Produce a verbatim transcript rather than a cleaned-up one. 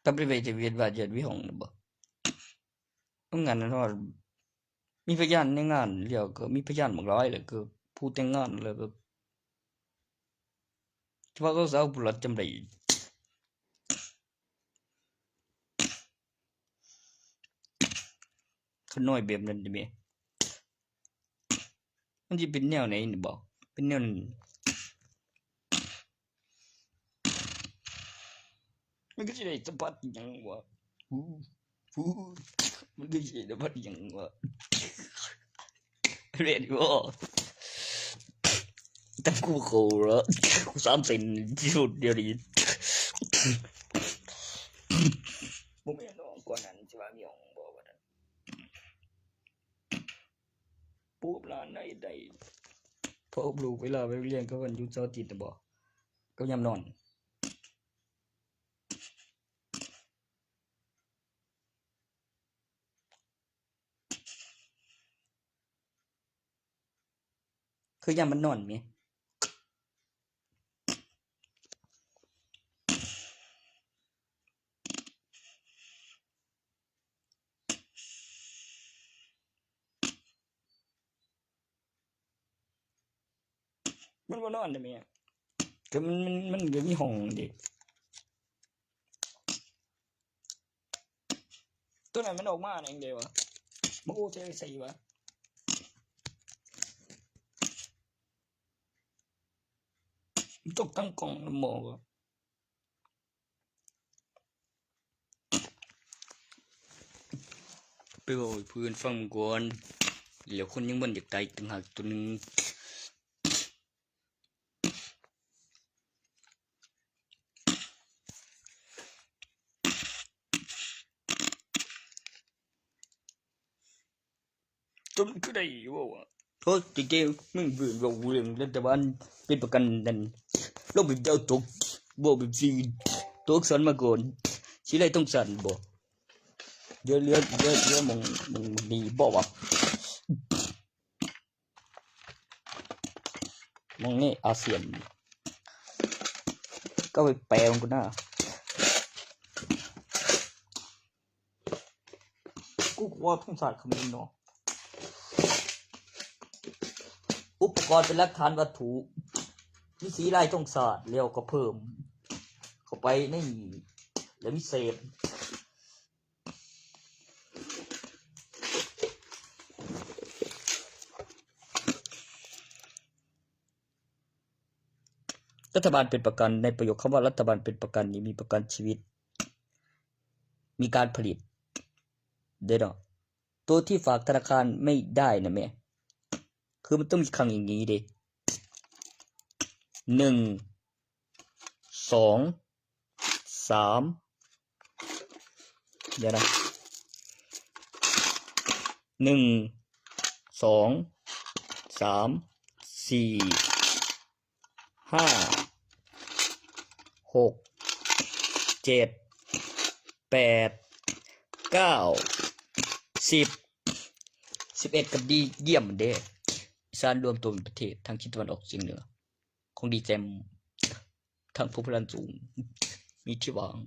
ตำรวจจะเวียนว่าจะวิหงนะบ่ ต้องงานนั้นว่ามีพยานในงานเดียวก็มีพยานบางร้อยเลยก็ผู้แต่งงานเลยก็เฉพาะเขาสาวผู้หลัดจำได้ขน้อยแบบนั้นจะมี มันจะเป็นแนวไหนนี่บอก เป็นแนวนั้น มันก็จะได้สัมผัสอหย่างวะ อู้ อู้ มันก็จะได้สัมผัสอหย่างวะ เรียนว่าตั้งคู่เขาแล้ว กูสามเซนที่สุดเดียวนี้ ผมไม่นอนก่อนนั้นจะว่ามีของบอกว่านั้น ปุ๊บลาได้ได้ พอลูกเวลาไปเรียนก็วันหยุดเสาร์อาทิตย์น่ะบ่ ก็ยามนอน คือยามมันนอนแหม มันบ่นอนเด้แม่ ก็มัน มัน มันก็มีห้องเด้ ตัวนั้นมันออกมาเองเด้วะ มันโอเทใส่วะ มันตกตั้งกล่องหมอวะ ไปบอกให้เพื่อนฟังก่อน แล้วคนยังบ่อยากตายต่างหากตัวหนึ่ง ตัวมันคือได้อยู่บ่วะ โอ้ย จริงๆ มึงเว้าเรื่องรัฐบาลเป็นประกันนั่น ลงแบบเดียวตก บ่แบบสิตกสันมาก่อน สิไล่ต้องสันบ่ เดี๋ยวเหลือ เหลือ เหลือหม่อง หม่องนี้บ่วะ หม่องนี้อาเซียน ก็ไปแปลมันกูหน้า กูว่าธงชาติเขมรเนาะ อุปกรณ์เป็นหลักฐานวัตถุ มีสีลายธงชาติ แล้วก็เพิ่ม เข้าไปในนี้ แล้วมีเศษ รัฐบาลเป็นประกัน ในประโยคคำว่ารัฐบาลเป็นประกันนี้มีประกันชีวิต มีการผลิตเด้อเนาะ ตัวที่ฝากธนาคารไม่ได้นะแม่ คือมันต้องมีคลังอย่างนี้เด้ หนึ่ง สอง สาม เดี๋ยวนะ หนึ่ง สอง สาม สี่ ห้า หก เจ็ด แปด เก้า สิบ สิบเอ็ด ก็ดีเยี่ยมเด้ อีสานรวมตัวเป็นประเทศทางทิศตะวันออกเฉียงเหนือ ของดีแจ่ม ทางภูพานสูง มีที่วาง